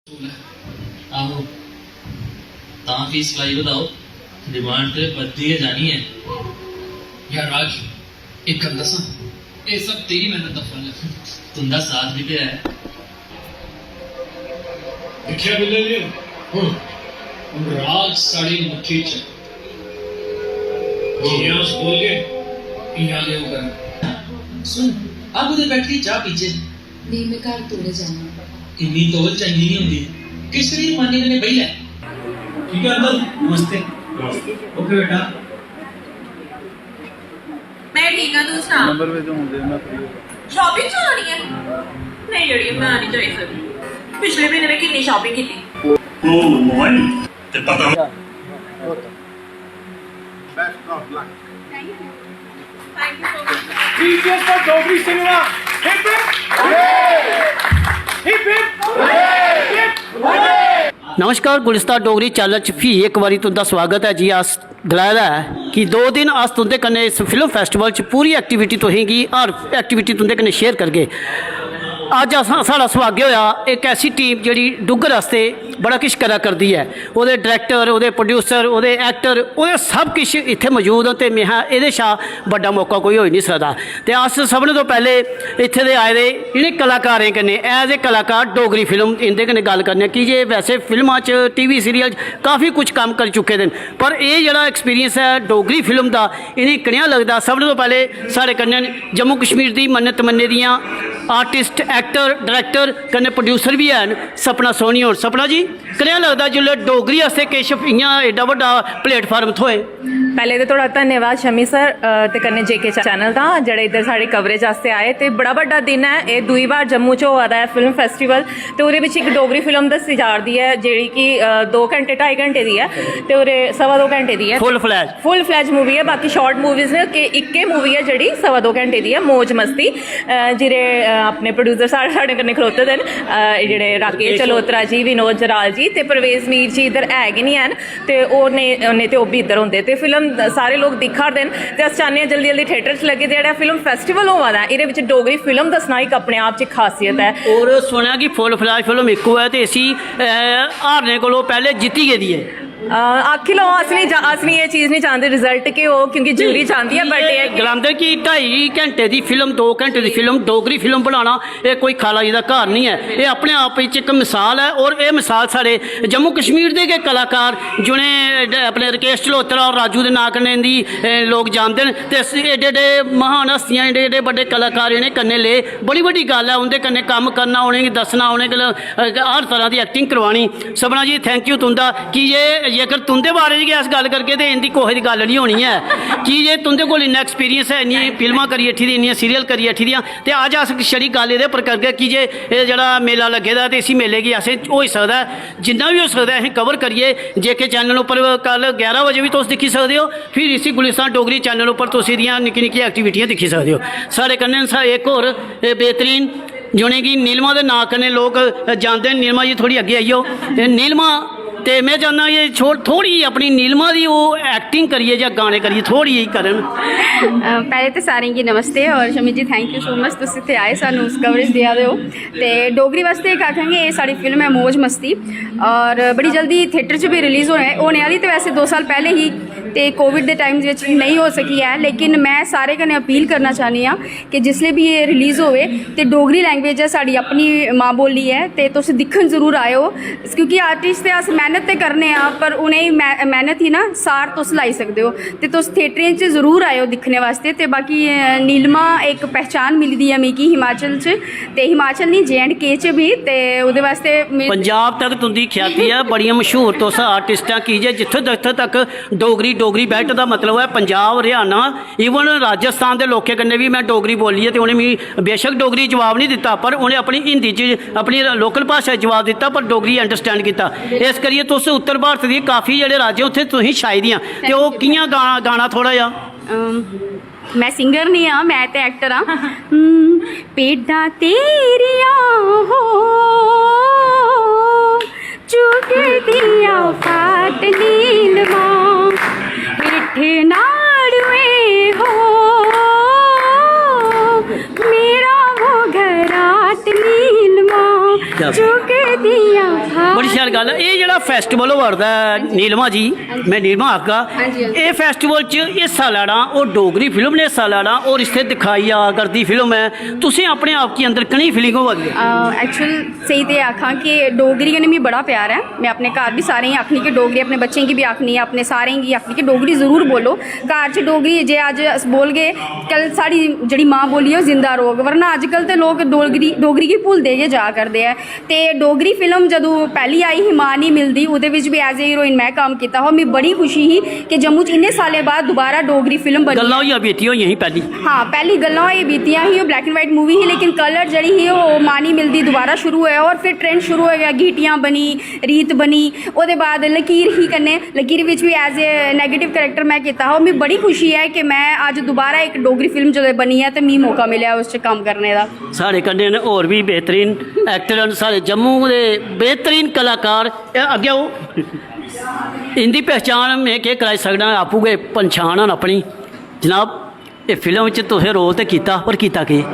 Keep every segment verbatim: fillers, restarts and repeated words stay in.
आहो, तां फीस लाई बधाओ, डिमांड ते बधदी गै जानी ऐ। यार राज, इक गल्ल दस्सां? एह् सब तेरी मेहनत दा फल ऐ। तुं'दा साथ बी ते ऐ। दिक्खेआ बिल्ले जी, हुन, हुन राज साढ़ी मुट्ठी च। जि'यां अस बोलगे, इ'यां गै ओह् करना। सुन, आ कुतै बैठी चाह् पीचे? नेईं, में घर तौले जाना। इन्नी तौल चंगी निं होंदी। किश करियै रमाने कन्नै बेही लै। ठीक ऐ अंकल, नमस्ते। नमस्ते। ओके बेटा। मैं ठीक हां, तू सना? नंबर भेजो मुझे, मैं फ्री हूं। शॉपिंग जानी है? नहीं अड़िए, मैं नहीं जाई सकदी। पिछले महीने मैं किन्नी शॉपिंग कीती। ओ मोबाइल ते पता। Best of luck. Thank you. Thank you so much. Three cheers for Dogri cinema. Hip hip. Hip hip. Hip hip. नमस्कार, गुलिस्तान डोगरी चैनल च फ्ही इक बारी तुं'दा स्वागत ऐ। जि'यां अस गलाए दा ऐ कि दो दिन अस तुं'दे कन्नै इस फिल्म फेस्टिवल च पूरी एक्टिविटी, तुसें गी हर एक्टिविटी तुं'दे कन्नै शेयर करगे। अज्ज अस, साढ़ा सौभाग्य होआ इक ऐसी टीम जेह्ड़ी डुग्गर आस्तै बड़ा किश करा करदी ऐ। ओह्दे डायरेक्टर, ओह्दे प्रोड्यूसर, ओह्दे एक्टर, ओह्दे सब किश इत्थै मौजूद न ते में हा एह्दे शा बड्डा मौका कोई होई निं सकदा। ते अस सभनें तो पैह्ले इत्थै दे आए दे इ'नें कलाकारें कन्नै, as a कलाकार डोगरी फिल्म, इं'दे कन्नै गल्ल करने आं, की जे वैसे फिल्मां च, टीवी सीरियल च काफी कुछ कम्म करी चुके दे न, पर एह् जेह्ड़ा एक्सपीरियंस ऐ डोगरी फिल्म दा, इ'नें कनेहा लगदा? सभनें तो पैह्ले साढ़े कन्नै न जम्मू कश्मीर दी मन्ने तमन्ने दियां आर्टिस्ट, एक्टर, डायरेक्टर कन्नै प्रोड्यूसर बी हैन, सपना सोनी होर। सपना जी, कनेहा लगदा जिसलै डोगरी आस्तै किश इ'यां एड्डा बड्डा प्लेटफार्म थ्होए? पैह्ले ते थुआढ़ा धन्यवाद शमी सर, अ, ते कन्नै जेके चैनल दा, जेह्ड़े इद्धर साढ़ी कवरेज आस्तै आए। ते बड़ा बड्डा दिन ऐ एह्, दूई बार जम्मू च होआ दा ऐ फिल्म फेस्टिवल, ते ओह्दे बिच इक डोगरी फिल्म दस्सी जा 'रदी ऐ जेह्ड़ी कि, अ, दो घैंटे, ढाई घैंटे दी ऐ, ते ओह्दे सवा दो घैंटे दी ऐ। Full fledge। Full fledge movie ऐ, बाकी शार्ट मूवीज न कि इक्के मूवी ऐ जेह्ड़ी सवा दो घैंटे दी ऐ, मौज मस्ती। अ, जेह्ड़े, अ, अपने प्रोड्यूसर साढ़े, साढ़े कन्नै खलोते दे न, अ, जेह्ड़े राकेश चलोत्रा जी, विनोद जराल जी ते परवेज मीर जी इद्धर है गै निं हैन, ते ओह् नेईं, नेईं ते ओह् बी इद्धर होंदे। ते फिल्म सारे लोक दिक्खा 'रदे न ते अस चाह्न्ने आं जल्दी जल्दी थिएटर च लग्गे। ते जेह्ड़ा फिल्म फेस्टिवल होआ दा ऐ, एह्दे बिच डोगरी फिल्म दस्सना इक अपने आप च इक खासियत ऐ। होर सुनेआ कि Full fledge फिल्म इक होऐ ते इसी, अ, हारने कोलों पैह्ले जित्ती गेदी ऐ। अ, आखी लैओ, अस निं जा-, अस निं एह् चीज निं जानदे रिजल्ट केह् होग, क्योंकि जूरी चांह्दी ऐ, but एह् ऐ कि गलांदे कि ढाई घैंटे दी फिल्म, दो घैंटे दी फिल्म, डोगरी फिल्म बनाना, एह् कोई खाला जी दा घर निं ऐ। एह् अपने आप च इक मिसाल ऐ, और एह् मिसाल साढ़े जम्मू कश्मीर दे गै कलाकार, जि'नें ड-, अपने राकेश चलोत्रा और राजू दे नांऽ कन्नै इं'दी, ए, लोक जानदे न। ते इस, एड्डे एड्डे महान हस्तियां, एड्डे एड्डे बड्डे कलाकार इ'नें कन्नै ले, बड़ी बड्डी गल्ल ऐ। उं'दे कन्नै कम्म करना, उ'नेंगी दस्सना, उ'नें कोल, अ, हर तरह दी एक्टिंग करवानी। सपना जी, thank you तुं'दा, की जे जेकर तुं'दे बारे च गै अस गल्ल करगे ते इं'दी कुसै दी गल्ल निं होनी ऐ, की जे तुं'दे कोल इन्ना एक्सपीरियंस ऐ, इन्नियां फिल्मां करी बैठी दी, इन्नियां सीरियल करी बैठी दियां। ते अज्ज अस छड़ी गल्ल एह्दे पर करगे, की जे एह् जेह्ड़ा मेला लग्गे दा ते इसी मेले गी असें, होई सकदा ऐ, जिन्ना बी होई सकदा ऐ, असें कवर करियै जेके चैनल उप्पर कल ग्यारह बजे बी तुस दिक्खी सकदे ओ, फिर इसी गुलिस्तान डोगरी चैनल उप्पर तुस एह्दियां निक्की निक्की एक्टिविटियां दिक्खी सकदे ओ। साढ़े कन्नै न साढ़े इक होर, एह् बेहतरीन, जि'नेंगी नीलमा दे नांऽ कन्नै लोक जानदे न। नीलमा जी, थोड़ी अग्गें आई जाओ। एह् नीलमा, ते में चाह्न्नां कि छोड़, थोड़ी अपनी नीलमा दी ओह् एक्टिंग करियै जां गाने करियै थोड़ी जेही करन। अ, पैह्लें ते सारें गी नमस्ते और शमी जी, thank you so much, तुस इत्थै आए, सानू कवरेज देआ दे ओ। ते डोगरी वास्तै इक आखां कि एह् साढ़ी फिल्म ऐ मौज मस्ती, और बड़ी जल्दी थिएटर च बी रिलीज होने, होने आह्ली, ते वैसे दो साल पैह्लें ही, ते कोविड दे टाइम्स बिच नेईं हो सकी ऐ, लेकिन में सारे कन्नै अपील करना चाह्न्नी आं कि जिसलै बी एह् रिलीज होवे ते डोगरी लैंग्वेज ऐ, साढ़ी अपनी मां बोली ऐ, ते तुस दिक्खन जरूर आएओ, क्योंकि आर्टिस्ट ते अस मैह्नत ते करने आं, पर उ'नेंगी मै-, मैह्नत गी ना सार तुस लाई सकदे ओ, ते तुस थिएटरें च जरूर आएओ दिक्खने वास्तै। ते बाकी, अ, नीलमा इक पहचान मिली दी ऐ मिगी हिमाचल च, ते हिमाचल निं, जे एंड के च बी, ते ओह्दे वास्तै में पंजाब तक तुं'दी ख्याति ऐ, बड़ियां मशहूर तुस आर्टिस्ट आं, की जे जित्थै तक, तक डोगरी, डोगरी बेल्ट दा मतलब ऐ पंजाब, हरियाणा, इवन राजस्थान दे लोकें कन्नै बी में डोगरी बोल्ली ऐ ते उ'नें मिगी बेशक डोगरी च जवाब निं दित्ता, पर उ'नें अपनी हिंदी च, अपनी लोकल भाशा च जवाब दित्ता, पर डोगरी अंडरस्टैंड कीता। इस करियै तुस उत्तर भारत दी काफी जेह्ड़े राज्य, उत्थै तुसें छाई दियां, ते ओह् कि'यां गाना, गाना थोह्ड़ा जेहा? अम, में सिंगर निं आं, में ते एक्टर आं। हम्म, भेड्डां तेरियां हो चुगदियां फाट नीलमा, पिट्ठ नाड़ुए हो मेरा वो घराट नीलमा, क्या बात। चुग बड़ी शैल गल्ल। एह् जेह्ड़ा फैस्टिवल होआ दा ऐ, नीलमा जी, में नीलमा आखगा, हां जी, हां जी। एह् फैस्टिवल च हिस्सा लैना, ओह् डोगरी फिल्म ने हिस्सा लैना और इत्थै दिखाई जा करदी फिल्म ऐ, तुसें अपने आप गी अंदर कनेही फीलिंग होआ दी ऐ? एक्चुअल स्हेई ते आखां कि डोगरी कन्नै मिगी बड़ा प्यार ऐ। में अपने घर बी सारें गी आखनी कि डोगरी, अपने बच्चें गी बी आखनी, अपने सारें गी आखनी कि डोगरी जरूर बोलो। घर च डोगरी जे अज्ज अस बोलगे, कल साढ़ी जेह्ड़ी मां बोली ऐ, ओह् जिंदा रौह्ग। वरना अज्जकल ते लोक डोगरी, डोगरी गी भुलदे गै जा करदे ऐ। ते डोगरी फिल्म जदूं पैह्ली आई ही, मां निं मिलदी, ओह्दे बिच बी एज ए हीरोइन में कम्म कीता हा। मिगी बड़ी खुशी ही कि जम्मू च इन्ने सालें बाद दोबारा डोगरी फिल्म बनी। गल्लां होइयां बीतियां होइयां ही पैह्ली। हां, पैह्ली गल्लां होई बीतियां ही, ओह् ब्लैक एंड वाइट मूवी ही, लेकिन कलर जेह्ड़ी ही, ओह् मां निं मिलदी दोबारा शुरू होया और फिर ट्रेंड शुरू होई गेआ। गीटियां बनी, रीत बनी, ओह्दे बाद लकीर ही कन्नै, लकीर बिच बी एज ए नेगेटिव कैरेक्टर में कीता हा। और मिगी बड़ी खुशी ऐ कि में अज्ज दोबारा इक डोगरी फिल्म जदूं बनी ऐ ते मिगी मौका मिलेआ उस च कम्म करने दा। साढ़े कन्नै न होर बी बेहतरीन एक्टर न, साढ़े जम्मू दे बेहतरीन कलाकार। ए, अग्गें आओ। इंदी पहचान में केह् कराई सकना, आपूं गै पंछान न अपनी। जनाब, एह् फिल्म च तुसें रोल ते कीता, पर कीता केह्?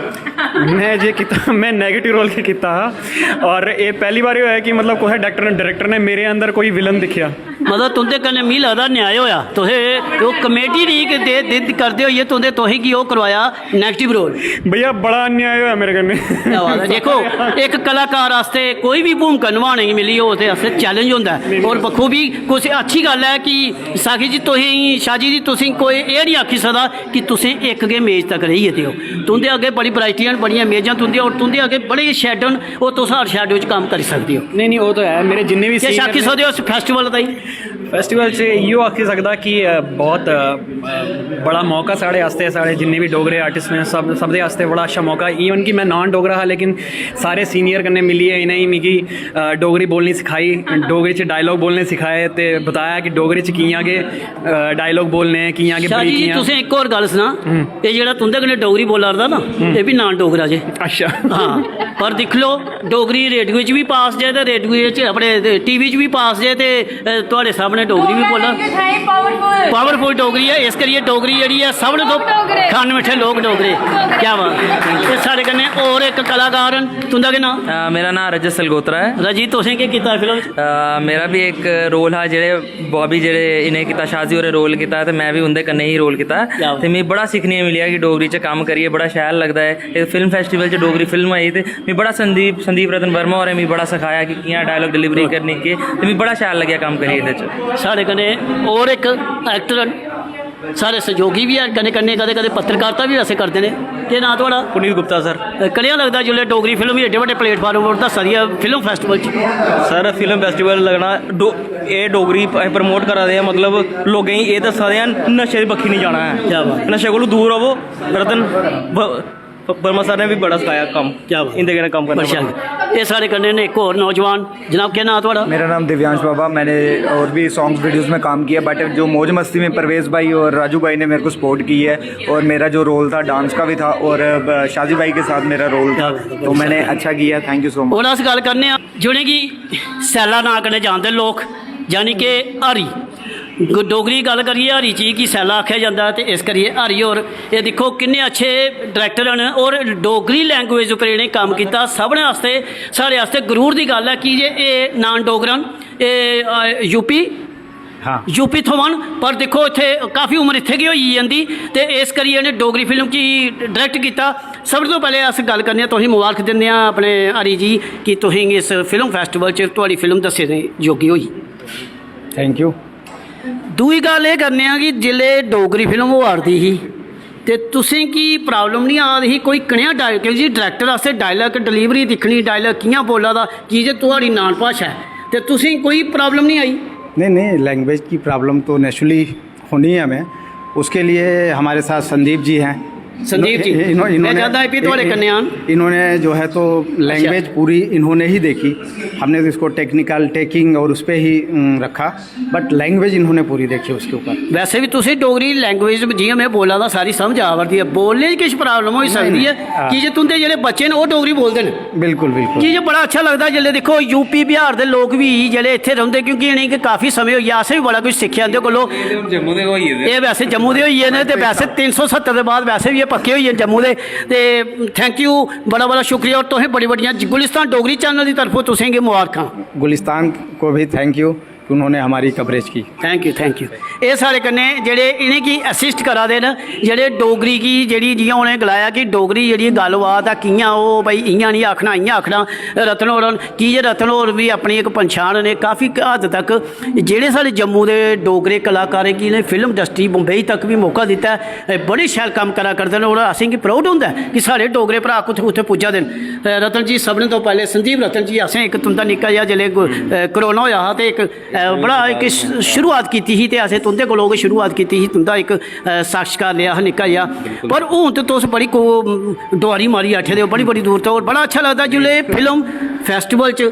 मैं जे कीता, मैं नेगेटिव रोल गै कीता हा। और एह् पैह्ली बारी होया कि मतलब कुसै डायरेक्टर ने, डायरेक्टर ने मेरे अंदर कोई विलन दिक्खेआ। मतलब तुं'दे कन्नै मिगी लगदा न्याय होया, तुसें ओह् कॉमेडी नेईं दे, दे, करदे होइयै तुं'दे, तुसें गी ओह् करवाया नेगेटिव रोल। भैया, बड़ा अन्याय होया मेरे कन्नै। क्या बात है। देखो, इक कलाकार आस्तै कोई बी भूमिका नभाने गी मिली, ओह् ते आस्तै चैलेंज होंदा ऐ। और बखूबी कुछ अच्छी गल्ल ऐ कि साखी जी, तुसें, शाह जी जी, तुसें कोई एह् निं आखी सकदा कि तुसें इक गै मेज तक रेही गेदे ओ। तुं'दे अग्गें बड़ी ब्राइटियां न, बड़ियां मेजां तुं'दियां, और तुं'दे अग्गें बड़े शैडो न, ओह् तुस हर शैडो च कम्म करी सकदे ओ। नहीं, नहीं, ओह् तो है। मेरे जिन्ने बी किश senior आखी सकदे ओ इस फैस्टिवल ताईं? फैस्टिवल च इ'यो आखी सकदा कि, अ, बहुत, अ, बड़ा मौका साढ़े आस्तै, साढ़े जिन्ने बी डोगरे आर्टिस्ट ने, सब, सब दे आस्तै बड़ा अच्छा मौका। इवन कि मैं नॉन डोगरा हा, लेकिन सारे सीनियर कन्नै मिलियै इ'नें मिगी, अ, डोगरी बोलनी सखाई, डोगरी च डायलॉग बोलने सखाए ते बताया कि डोगरी च कि'यां गै, अ, डायलॉग बोलने, कि'यां गै शाह जी, बरीकियां। तुसें इक होर गल्ल सनां, हम्म। एह् जेह्ड़ा तुं'दे कन्नै डोगरी बोला 'रदा ना, हम्म। एह् बी नॉन डोगरा जे। अच्छा। हां, पर दिक्ख लो, डोगरी रेडियो च बी पास जे ते रेडियो च, अपने टीवी च बी पास जे ते, अ, तुआढ़े सामने डोगरी बी बोला। पावरफुल डोगरी ऐ, इस करियै डोगरी जेह्ड़ी ऐ, सब तों खंड मिट्ठे लोक डोगरे। क्या बात ऐ। ते साढ़े कन्नै होर इक कलाकार न, तुं'दा केह् नांऽ? अ, मेरा नांऽ रजत सलगोत्रा ऐ। रजत, तुसें केह् कीता फिल्म च? अ, मेरा बी इक रोल हा, जेह्ड़े बॉबी, जेह्ड़े इ'नें कीता, शाह जी होरें रोल कीता, ते में बी उं'दे कन्नै ही रोल कीता। क्या बात। ते मिगी बड़ा सिक्खने गी मिलेआ कि डोगरी च कम्म करियै बड़ा शैल लगदा ऐ। ते फिल्म फैस्टिवल च डोगरी फिल्म आई, ते मिगी बड़ा संदीप, संदीप रतन वर्मा होरें मिगी बड़ा सखाया कि कि'यां डायलॉग डिलीवरी करनी, केह्, ते मिगी बड़ा शैल लग्गेआ कम्म करियै एह्दे च। साढ़े कन्नै होर इक एक्टर न, साढ़े सहयोगी बी हैन, कन्नै कन्नै कदें कदें पत्रकारिता बी वैसे करदे ने। केह् नांऽ थुआढ़ा? पुनीत गुप्ता सर। अ, कनेहा लगदा जिसलै डोगरी फिल्म बी एड्डे बड्डे प्लेटफार्म पर दस्सा दी ऐ फिल्म फैस्टिवल च? सर, फिल्म फैस्टिवल लगना, डो-, एह् डोगरी प-, प्रमोट करा दे ऐ, मतलब लोकें गी एह् दस्सा दे ऐ नशे दी बक्खी निं जाना ऐ। क्या बात। नशे कोलू दूर र'वो। रतन ब-, ब-, वर्मा सर ने बी बड़ा सखाया कम्म। क्या बात। इं'दे कन्नै कम्म करना बड़ा शैल। एह् साढ़े कन्नै ने इक होर नौजवान, जनाब, केह् नांऽ थुआढ़ा? मेरा नाम दिव्यांश बाबा। मैंने और भी सॉन्ग्स वीडियोज़ में काम किया, but जो मौज मस्ती में परवेज़ भाई और राजू भाई ने मेरे को सपोर्ट की है, और मेरा जो रोल था डांस का भी था, और, अ, शाजी भाई के साथ मेरा रोल था, क्या बात है, तो मैंने अच्छा किया। Thank you so much। हून अस गल्ल करने आं जि'नेंगी सैल्ला नांऽ कन्नै जानदे लोक, यानी कि हरी। ग-, डोगरी गल्ल करिए हरी जी गी सैल्ला आखेआ जंदा ऐ, ते इस करिए हरी होर, एह् दिक्खो किन्ने अच्छे डायरेक्टर न, और डोगरी लैंग्वेज उप्पर इ'नें कम्म कीता। सभनें आस्तै, साढ़े आस्तै गरूर दी गल्ल ऐ कि जे एह् नॉन डोगरा न, एह्, अ, यूपी, हाँ। यूपी थमां न, पर दिक्खो इत्थै काफी उम्र इत्थै गै होई गेई इं'दी, ते इस करियै इ'नें डोगरी फिल्म गी डायरेक्ट कीता। सब तों पैह्लें अस गल्ल करने आं, तुसेंगी मुबारक दिंदे आं अपने हरी जी कि तुसेंगी इस फिल्म फैस्टिवल च थुआढ़ी फिल्म दस्सने जोगी होई। Thank you। दूई गल्ल एह् करने आं कि जिसलै डोगरी फिल्म होआ 'रदी ही ते तुसेंगी प्रॉब्लम निं आ दी ही कोई कनेहा डायलॉग, क्योंकि डायरेक्टर आस्तै डायलॉग डिलीवरी दिक्खनी, डायलॉग कि'यां बोला दा, की जे थुआढ़ी नॉन भाशा ऐ, ते तुसेंगी कोई प्रॉब्लम निं आई? नहीं, नहीं, लैंग्वेज की प्रॉब्लम तो नेचुरली होनी है हमें। उसके लिए हमारे साथ संदीप जी हैं। संदीप जी, इन्हों-, इन्होंने, मैं चाहता है कि थुआढ़े कन्नै आन। इन्होंने जो है तो लैंग्वेज अच्छा। पूरी इन्होंने ही देखी। हमने इसको टेक्निकल टेकिंग और उस पे ही, उम, रखा, बट लैंग्वेज इन्होंने पूरी देखी उसके ऊपर। वैसे भी तुसें डोगरी लैंग्वेज जि'यां में बोला दा सारी समझ आ करदी ऐ, बोलने च किश प्रॉब्लम होई सकदी ऐ, हाँ। की जे तुं'दे जेह्ड़े बच्चे न ओह् डोगरी बोलदे न। बिल्कुल, बिल्कुल। की जे बड़ा अच्छा लगदा जिसलै दिक्खो यूपी बिहार दे लोक बी जेह्ड़े इत्थै रौंह्दे, क्योंकि इ'नेंगी काफी समें होई गेआ, असें बी बड़ा कुछ सिक्खेआ इं'दे कोलों। एह् जम्मू दे होई गेदे। एह् वैसे जम्मू दे होई गे न ते वैसे तिन्न सौ सत्तर दे बाद वैसे बी पक्के होई गे जम्मू दे। ते थैंक यू, बड़ा बड़ा शुक्रिया। और तुसें बड़ी बड़ियां गुलिस्तान डोगरी चैनल दी तरफों तुसेंगी मुबारखां। गुलिस्तान को भी थैंक यू कि उन्होंने हमारी कवरेज की। Thank U, thank U. एह् साढ़े कन्नै जेह्ड़े इ'नेंगी असिस्ट करा दे न, जेह्ड़े डोगरी गी, जेह्ड़ी, जि'यां उ'नें गलाया कि डोगरी जेह्ड़ी गल्लबात ऐ, कि'यां ओह् भाई इ'यां निं आखना, इ'यां आखना। रतन होर न, की जे रतन होर बी अपनी इक पंछान न, काफी हद तक जेह्ड़े साढ़े जम्मू दे डोगरे कलाकारें गी इ'नें फिल्म इंडस्ट्री बम्बई तक बी मौका दित्ता ऐ, एह् बड़े शैल कम्म करा करदे न। और असेंगी प्राउड होंदा ऐ कि साढ़े डोगरे भ्राऽ कुत्थै कुत्थै पुज्जा दे न। रतन जी, सभनें तो पैह्लें संदीप रतन जी, असें इक तुं'दा निक्का जेहा जिसलै कोरोना होआ हा ते इक अ, बड़ा इक शु- शुरुआत कीती ही ते असें तुं'दे कोलों गै शुरुआत कीती ही, तुं'दा इक अ, साक्षात्कार लेआ हा निक्का जेहा। पर हून ते तुस बड़ी को डुआरी मारी बैठे दे ओ, बड़ी बड़ी दूर तक। और बड़ा अच्छा लगदा जिसलै फिल्म फैस्टिवल च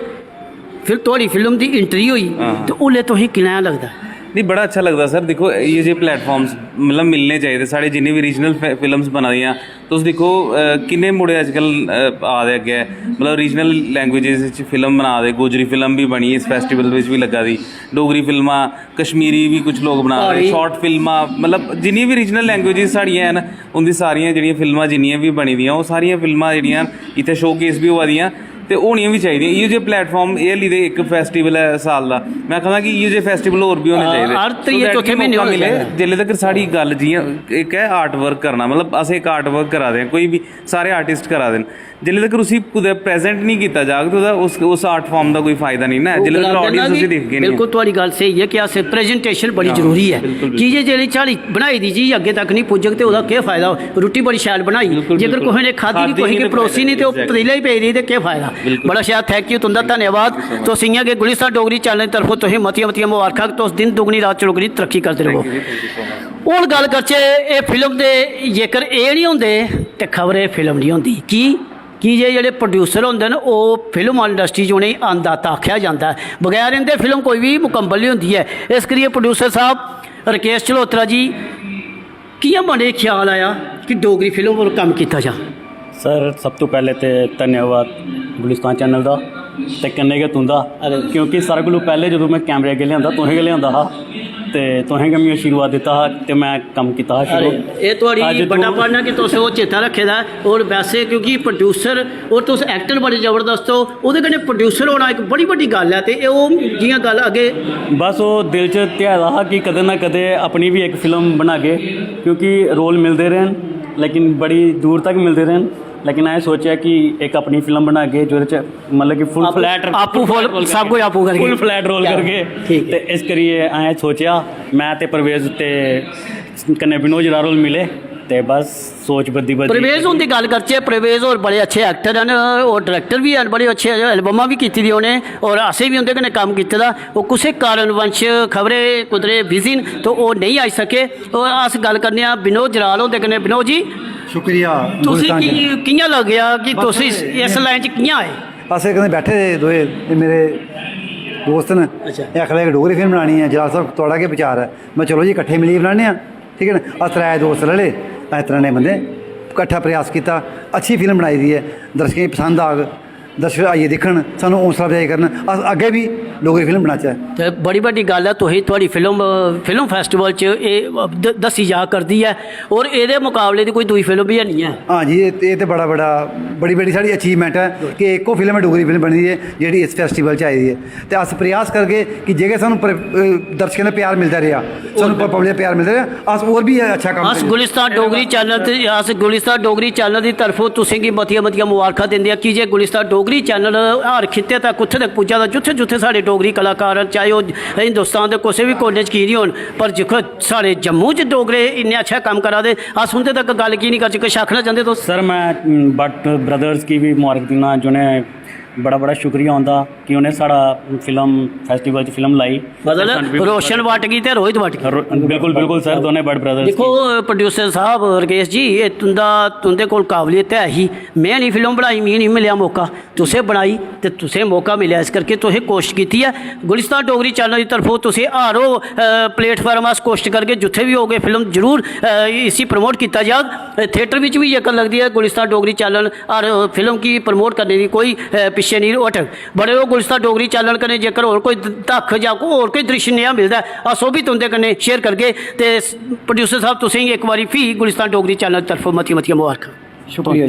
फिर थुआढ़ी फिल्म दी एंट्री होई, ते उसलै तुसें कि'यां लगदा? नहीं, बड़ा अच्छा लगदा सर। दिक्खो, इ'यै जेह् प्लेटफार्म्स मतलब मिलने चाहिदे। साढ़े जिन्ने बी रीजनल फिल्म्स बना दियां, तुस दिक्खो, अ, किन्ने मुड़े अजकल, अ, आ दे अग्गें, मतलब रीजनल लैंग्वेजेस च फिल्म बना दे। गोजरी फिल्म बी बनी इस फैस्टिवल बिच बी लग्गा दी, डोगरी फिल्मां, कश्मीरी बी कुछ लोक बना दे, प्हाड़ी। शार्ट फिल्मां, मतलब जिन्नियां बी रीजनल लैंग्वेजेस साढ़ियां हैन, उं'दी सारियां जेह्ड़ियां फिल्मां जिन्नियां बी बनी दियां, ओह् सारियां फिल्मां जेह्ड़ियां इत्थै शोकेस बी होआ दियां। ते होनियां बी चाहिदियां। इ'यो जेह् प्लेटफार्म, एह् हल्ली ते इक फैस्टिवल ऐ साल दा, में आखना कि इ'यो जेह् फैस्टिवल होर बी होने चाहिदे। हर त्रीए चौथे म्हीने होने चाहिदे। जेल्लै तक साढ़ी गल्ल, जि'यां इक ऐ आर्ट वर्क करना, मतलब अस इक आर्ट वर्क करा दे आं, कोई बी सारे आर्टिस्ट करा दे न, जेल्लै तक उसी कुतै प्रेजेंट निं कीता जाग ते ओह्दा उस, उस आर्ट फार्म दा कोई फायदा निं ना ऐ, ओह् जेल्लै तक गलांदे ना ऑडियंस उसी कि दिखगे निं। बिल्कुल, थुआढ़ी गल्ल स्हेई ऐ कि अस प्रेजेंटेशन बड़ी हां, जरूरी ऐ। बिल्कुल, बिल्कुल। की जे जेह्ड़ी साढ़ी बनाई दी चीज अग्गें तक निं पुज्जग ते ओह्दा केह् फायदा? रुट्टी बड़ी शैल बनाई, बिल्कुल, जेकर बिल्कुल। कुसै ने खाद्धी निं, खाद्धी कुसै गी निं ते परोसी निं ते ओह् exactly। पतीला ही पेई रेही ते केह् फायदा? बिल्कुल। बड़ा शैल, थैंक यू, तुं'दा धन्यवाद। Thank you so much। तुस इ'यां गै गुलिस्तान डोगरी चैनल दी तरफों तुसें मतियां मतियां मुबारखां, तुस दिन दुगनी रात चौगुनी तरक्की करदे र'वो। Thank you ji, thank you so much। हून गल्ल करचै, एह् फिल्म दे जेकर एह् निं होंदे ते खबरै फिल्म निं होंदी। की? की जे जेह्ड़े प्रोड्यूसर होंदे न, ओह् फिल्म इंडस्ट्री च उ'नेंगी अन्नदाता आखेआ जंदा ऐ। बगैर इं'दे फिल्म कोई बी मुकम्मल निं होंदी ऐ। इस करियै प्रोड्यूसर साहब राकेश चल्होत्रा जी, कि'यां मनै च ख्याल आया कि डोगरी फिल्म पर कम्म कीता जा? सर, सब तो पैह्लें ते धन्यवाद गुलिस्तान चैनल दा ते कन्नै गै तुं'दा, अरे। क्योंकि सारें कोलू पैह्लें जदूं में कैमरे अग्गें लेआंदा, तुसें गै लेआंदा हा ते तुसें गै मिगी आशीर्वाद दित्ता हा ते में कम्म कीता हा शुरू। अरे, एह् थुआढ़ी अज्ज बड्डा तूं पार्टनर कि तुस ओह् चेता रक्खे दा ऐ। और वैसे क्योंकि प्रोड्यूसर और तुस एक्टर बड़े जबरदस्त ओ, ओह्दे कन्नै प्रोड्यूसर होना इक बड़ी बड्डी गल्ल ऐ। ते एह् ओह् जि'यां गल्ल अग्गें बस ओह् दिल च ध्याए दा हा कि कदें ना कदें अपनी बी इक फिल्म बनागे, क्योंकि रोल मिलदे रेह् न, लेकिन बड़ी दूर तक मिलदे रेह् न। लेकिन असें सोचेआ कि इक अपनी फिल्म बनागे, जेह्दे च मतलब कि फुल आपूं, फ्लैट, आपूं फुल, सब कुछ आपूं करगे। फुल फ्लैट रोल क्या? करगे। ठीक ऐ। ते इस करियै असें सोचेआ, में ते परवेज ते कन्नै विनोद जरार होर मिले ते बस सोच बददी बददी। परवेज हुंदी गल्ल करचै, परवेज होर बड़े अच्छे एक्टर न और डायरेक्टर बी हैन, बड़ी अच्छी एल्बमां बी कीती दी उ'नें और असें बी उं'दे कन्नै कम्म कीते दा। ओह् कुसै कारणवंश खबरै कुदरै बिजी न ते ओह् नेईं आई सके। और अस गल्ल करने आं विनोद जराल हुंदे कन्नै। विनोद जी, शुक्रिया तुसें गुलशन जी। कि-, कि'यां लग्गेआ कि बस तुस इस, इस लाइन च कि'यां आए? अस इक दिन बैठे दे दोए, एह् मेरे दोस्त न, अच्छा। एह् आखन लगे, "डोगरी फिल्म बनानी ऐ, जराल साहब, थुआढ़ा केह् विचार ऐ?" में, "चलो जी, कट्ठे मिलियै बनाने आं।" ठीक है ना, अस त्रै दोस्त रले, अस त्रै बंदे कट्ठा प्रयास कीता, अच्छी फिल्म बनाई दी ऐ, दर्शकें गी पसंद आग, दर्शक आइयै दिक्खन, सानूं हौसला अफजाई करन, अस अग्गें बी डोगरी फिल्म बनाचै। ते बड़ी बड्डी गल्ल ऐ, तुसें, थुआढ़ी फिल्म, फिल्म फैस्टिवल च एह् द-, दस्सी जा करदी ऐ, और एह्दे मुकाबले दी कोई दूई फिल्म बी हैनी ऐ। हां जी, एह्, एह् ते बड़ा बड़ा, बड़ी बड़ी साढ़ी अचीवमेंट ऐ कि इक्को फिल्म ऐ, डोगरी फिल्म बनी दी ऐ, जेह्ड़ी इस फैस्टिवल च आई दी ऐ। ते अस प्रयास करगे कि जेकर सानूं पर-, अ, दर्शकें दा प्यार मिलदा रेहा, सानूं प-, पब्लिक दा प्यार मिलदा रेहा, अस होर बी अच्छा कम्म अस करी गुलिस्तान डोगरी चैनल ते, अस गुलिस्तान डोगरी चैनल दी तरफों तुसें गी मतियां मतियां मुबारखां दिंदे आं, की जे गुलिस्तान डोगरी चैनल हर खित्ते तक, कुत्थै तक पुज्जा दा, जुत्थै जुत्थै साढ़े डोगरी कलाकार न, चाहे ओह् हिंदुस्तान दे कुसै बी कोने च की निं होन, पर दिक्खो, साढ़े जम्मू च डोगरे इन्ने अच्छा कम्म करा दे, अस उं'दे तक गल्ल की निं करचै? किश आखना चांह्दे तुस? सर, में, उम, भट्ट ब्रदर्स गी बी मुबारक दिन्ना, जि'नें बड़ा बड़ा शुक्रिया उं'दा कि उ'नें साढ़ा फिल्म फैस्टिवल च फिल्म लाई। मतलब, रोशन भट्ट गी ते रोहित भट्ट गी। रो-, बिल्कुल, बिल्कुल सर, दोनें भट्ट ब्रदर्स दिक्खो, गी। प्रोड्यूसर साहब रकेश जी, एह् तुं'दा, तुं'दे कोल काबलियत ते ऐ ही, में निं फिल्म बनाई, मिगी निं मिलेआ मौका, तुसें बनाई ते तुसें मौका मिलेआ, इस करके तुसें कोशश कीती ऐ। गुलिस्तान डोगरी चैनल दी तरफों तुसें हर ओह्, अ, प्लेटफार्म अस कोशश करगे, जित्थै बी होगे फिल्म जरूर, अ, इसी प्रमोट कीता जाग। अ, थिएटर बिच बी जेकर लगदी ऐ गुलिस्तान डोगरी चैनल हर फिल्म गी प्रमोट करने दी कोई, अ, शनीर होटल। बने र'वो गुलिस्तान डोगरी चैनल कन्नै। जेकर होर कोई दक्ख जां को-, होर कोई दृश्य नेहा मिलदा ऐ, अस ओह् बी तुं'दे कन्नै शेयर करगे। ते स-, प्रोड्यूसर साहब, तुसें गी इक बारी फ्ही गुलिस्तान डोगरी चैनल तरफों मतियां मतियां मुबारखां। शुक्रिया।